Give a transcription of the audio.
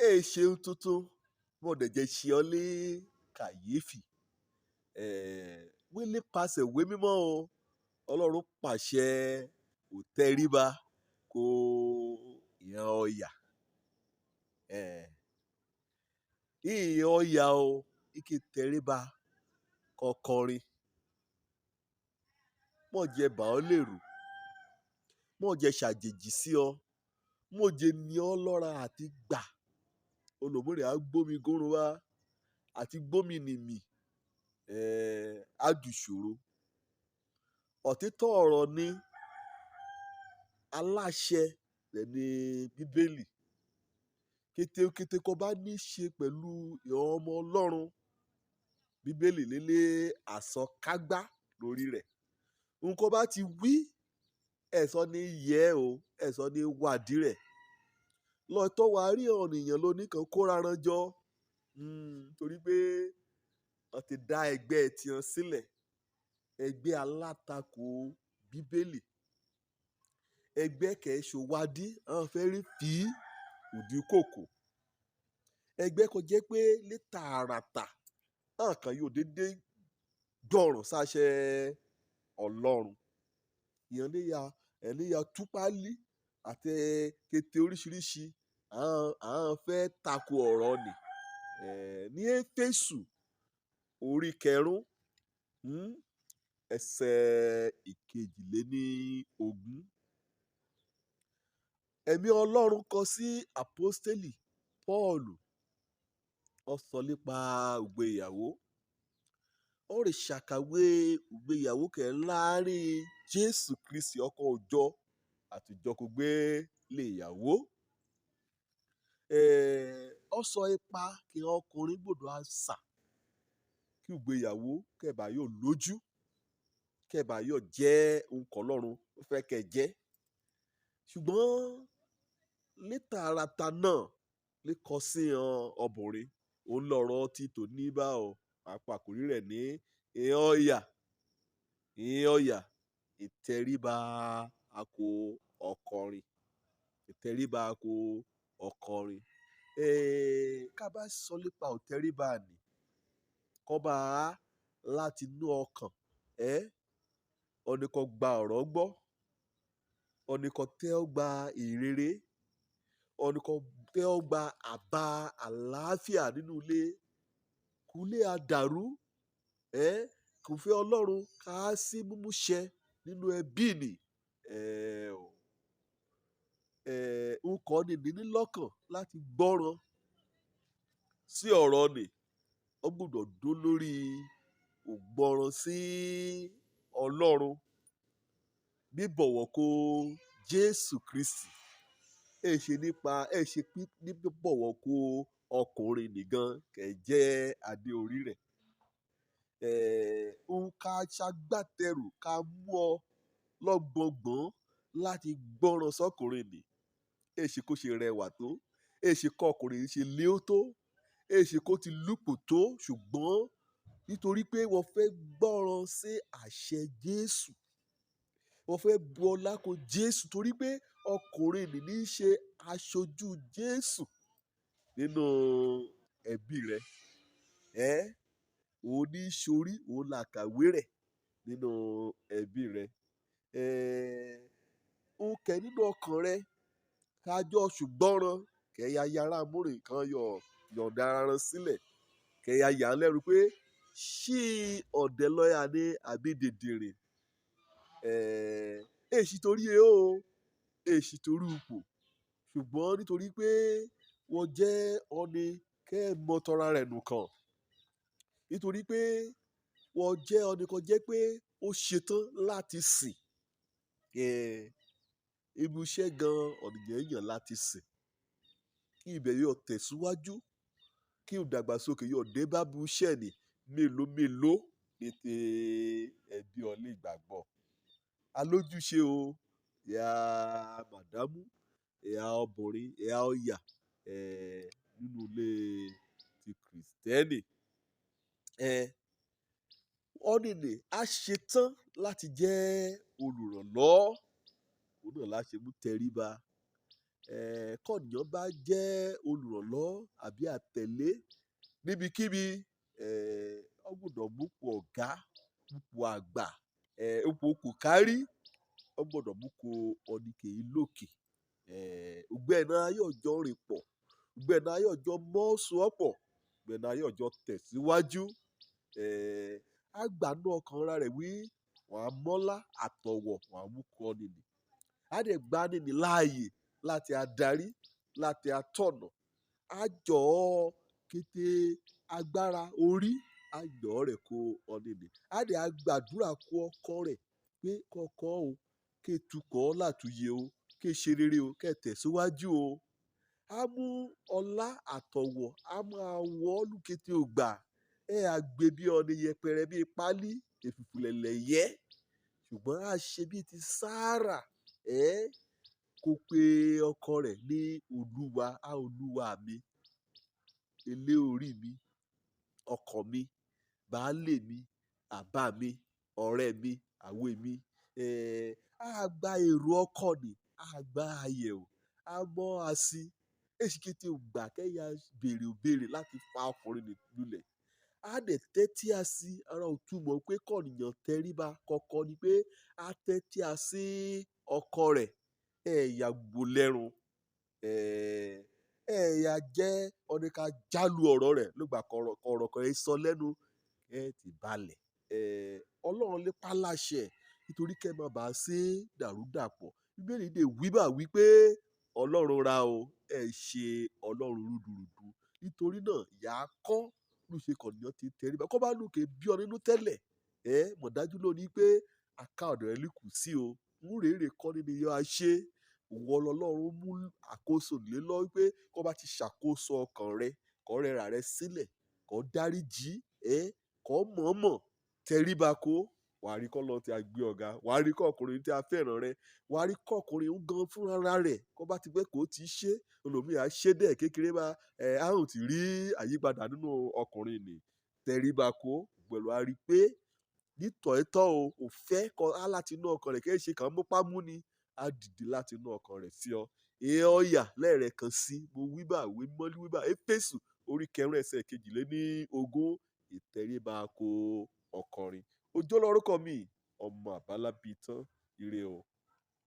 Èè ṣe ohun tuntun, mọ̀ dẹ̀ jẹ́ ṣe ọ́ ní kàyéfì. Wí nípasẹ̀ ìwé mímọ́ o, Ọlọ́run pàṣẹ òtẹríba kó ìran ọ̀yà. Ìyàn ọ̀yà o, ike tẹríba kọkọrin. Mọ̀ jẹ́ bà ọ́ lérù, mọ̀ jẹ́ ṣàjèjì sí ọ, mọ̀ jẹ́ ní ọ́ lọ́ra àti gbà. Olòmíràn á gbómi gúnrun wá àti gbómi nìmì, á dùṣòro. Òtítọ́ ọ̀rọ̀ ni aláṣẹ rẹ̀ ní Bíbélì. Kétékété kó bá ní ṣe pẹ̀lú ìran ọmọ Ọlọ́run, Bíbélì lélẹ̀ àsọkágbá lórí rẹ̀. Nǹkan bá ti wí, ẹ̀sọ́ ní yẹ o, ẹ̀sọ́ ní wádìí rẹ̀. Lọ́tọ̀ wá rí ọ̀nìyàn lóníkan kóra ran jọ, torí pé wọ́n ti dá ẹgbẹ́ tiwọn sílẹ̀, ẹgbẹ́ alátakò Bíbélì. Ẹgbẹ́ kẹ́ẹ̀ṣọ́ wádìí, wọ́n fẹ́ rí fí òdì kòkò. Ẹgbẹ́ kò jẹ́ pé ní tààràtà, àwọn kan yóò dédé gbọ̀ràn sáṣẹ Ọlọ́run. Ìyẹn lè ya, ẹ̀ lè ya túpálí àti kété oríṣiríṣi, àwọn fẹ́ tako ọ̀rọ̀ nì. Ní Éfésù orí kẹrún, ẹsẹ̀ 22. Ẹ̀mí Ọlọ́run kọ sí Àpọ́stélì Pọ́ọ̀lù. Ó sọ nípa ìgbéyàwó. Ó rè ṣàkàwé ìgbéyàwó kẹ̀ láàrin Jésù Kristi ọkọ òjọ àti ìjọ kò gbé lé ìyàwó. Ó sọ ipa kí ọkùnrin gbọdọ̀ á sà kí ìgbéyàwó kẹ̀ bá yóò lójú, kẹ̀ bá yóò jẹ́ nǹkan Ọlọ́run ó fẹ́ kẹ́ jẹ́. Ṣùgbọ́n ní tààràtà náà lè kọ sí ọbùnrin, òun lọ̀rọ̀ tí tòní bá ọ, pàápàá àkórí rẹ̀ ní ìhàn ọ̀yà, ìhàn ọ̀yà, ìtẹríba ako ọkọrin, ìtẹríba ako ọkọrin. Ká bá sọ nípa ìtẹríba nì, kó bá a láti inú ọkàn, ọ̀nì kan gba ọ̀rọ̀ gbọ́, ọ̀nì kan tẹ́ ọ gba ìrere, ọ̀nì kan tẹ́ ọ gba àbá àlàáfíà nínú ilé, kúlé àdàrú, kò fẹ́ Ọlọ́run ká sí múmúṣẹ nínú ẹbí nì. Nǹkan ní ní lọ́kàn láti gbọ́ràn sí ọ̀rọ̀ nì. Ó gbọdọ̀ dó lórí ògbọ́ràn sí Ọlọ́run, bíbọ̀wọ̀ kó Jésù Kristi. Ẹ ṣe nípa, ẹ ṣe pí ní bíbọ̀wọ̀ kó ọkùnrin nìkan kẹ̀ jẹ́ adé orí rẹ̀. Ohun ká ṣagbátẹrù ká mú ọ lọ́gbọ̀ngbọ̀n láti gbọ́ràn sọ́kùnrin nì. Ẹ ṣe kó ṣe rẹwà tó, ẹ ṣe kó ọkùnrin ṣe lé ó tó, ẹ ṣe kó ti lúpò tó, ṣùgbọ́n nítorí pé wọ́n fẹ́ gbọ́ràn sí àṣẹ Jésù, wọ́n fẹ́ bu ọlá kó Jésù torí pé ọkùnrin nì ní í ṣe aṣojú Jésù nínú ẹbí rẹ̀. Òun ní í ṣorí, òun làkàwé rẹ̀ nínú ẹbí rẹ̀. Ohun kẹ̀ nínú ọkàn rẹ ká jọ ṣùgbọ́ràn kẹ̀ ya yàrá múrì kan yọ̀ yọ̀ǹda ara rẹ sílẹ̀, kẹ̀ ya yà á lẹ́rù pé ṣí ọ̀dẹ̀ lọ́yà ní àbí dèdèrè. Èsì torí e o, èsì torí ipò, ṣùgbọ́n nítorí pé wọ́n jẹ́ ọni kẹ́ mọ tọra rẹ̀ nìkan. Nítorí pé wọ́n jẹ́ ọni kan jẹ́ pé ó ṣetán láti sìn. Ibi iṣẹ́ gan ọ̀nìyàn yàn láti sìn. Kí ibẹ̀ yóò tẹ̀síwájú, kí ìdàgbàsókè yóò dé bá ibi iṣẹ́ nì mélòó mélòó ní ti ẹbí ọlé ìgbàgbọ́. Alójúṣe o, ìyá màdámù, ìyá ọbùnrin, ìyá ọ̀yà, nínú ilé ti Krìstẹ́nì. Ọ̀nìní á ṣetán láti jẹ́ olùrànlọ́wọ́. Òun náà la ṣe mú tẹríba. Kọ́nìyàn bá jẹ́ olùrànlọ́ àbí àtẹ̀lé níbikíbi, ó gbọ́dọ̀ múpò ọ̀gá, múpò àgbà, ipò kò kárí, ó gbọ́dọ̀ mú kó ọ̀nìkè lókè. Ògbẹ́ náà yóò jọ rìn pọ̀, ògbẹ́ náà yóò jọ mọ́ sowọ́pọ̀, ògbẹ́ náà yóò jọ tẹ̀síwájú. Á gbà nínú ọkàn ara rẹ̀ wí wọ́n á mọ́lá àtọ̀wọ̀ wọ́n á mú kó ọ̀nìní. Á dẹ̀ gba nìní láàyè láti adarí, láti atọ̀nà. Á jọ̀ ọ́ kété agbára orí, á jọ̀ ọ́ rẹ̀ kó ọ̀nìní. Á dẹ̀ á gbàdúrà kó ọkọ rẹ̀ pé kọ́kọ́ o, ké tukọ̀ látúyè o, ké ṣe rere o, ké tẹ̀síwájú o. Á mú ọlá àtọ̀wọ̀, á máa wọ́ lúkété ògbà. Ẹ á gbé bí ọni yẹpẹrẹ bí pálí, èfùfù lẹ̀lẹ̀ yẹ́. Ṣùgbọ́n á ṣe bí ti Sárà, kó pe ọkọ rẹ̀ ní Olúwa, á Olúwa mi, elé orí mi, ọkọ mi, baálé mi, àbá mi, ọ̀rẹ́ mi, àwé mi. Á gba èrò ọkọ nì, á gba àyẹ̀wò, á mọ́ a sí. Èsì kété ògbà kẹ́yà béèrè òbéèrè láti fa ọkùnrin nì lulẹ̀. Á dẹ̀ tẹ́tí a sí ara òtúmọ̀ pé kọ́nìyàn tẹríba kọ́kọ́ ni pé á tẹ́tí a sí ọkọ rẹ̀. Ẹ yàgò lẹ́run. Ẹ yà jẹ́ ọni ká jálù ọ̀rọ̀ rẹ̀ lógbà kọ̀rọ̀ kọ̀rọ̀ kan ẹ sọ lẹ́nu, ẹ ti balẹ̀. Ọlọ́run lè pa láṣẹ nítorí kẹ́ má bàa ṣe dàrúdàpọ̀. Bíbélì dè wí bá wí pé Ọlọ́run ra o, ẹ ṣe Ọlọ́run rúdurùdu. Nítorí náà, ìyá kọ́ ló ṣe kọ̀nìyàn ti tẹríba. Kó bá lùkè bí ọ nínú tẹ́lẹ̀, mọ̀ dájú lónìí pé àká ọ̀dọ̀ rẹ lè kù sí o. Ń rere kọ́ nínú iyọ̀ àṣẹ. Ìwọ lọlọ́run mú àkóso lé lọ wípé kó bá ti ṣàkóso ọkàn rẹ, kó rẹra rẹ sílẹ̀, kó dáríjì, kó mọ̀ọ́mọ̀ tẹríba kó. Wà á rí kọ́ lọ́run tí a gbé ọ̀gá, wà á rí kọ́ ọkùnrin tí a fẹ́ràn rẹ, wà á rí kọ́ ọkùnrin ń gan fúnra rẹ̀ kó bá ti pẹ́ kó ti ṣe, olòmíì á ṣe dẹ̀ kékeré bá, á ò tí rí àyípadà nínú ọkùnrin nì. Tẹríba kó pẹ̀lú a rí pé nítọ̀ọ́tọ́ o, ò fẹ́ kọ́ á láti inú ọkàn rẹ̀ kí ẹ ṣe kàn múpá mú ni, á dìde láti inú ọkàn rẹ̀ sí ọ. Ẹ ọ̀yà lẹ́ẹ̀rẹ̀kan sí, mo wí bá, wí mọ́lí wí bá, Éfésù orí kẹrin ẹsẹ̀ 22, ìtẹríba kó ọkùnrin. Òjó lorúkọ mi, ọmọ àbálábí tán, ire o.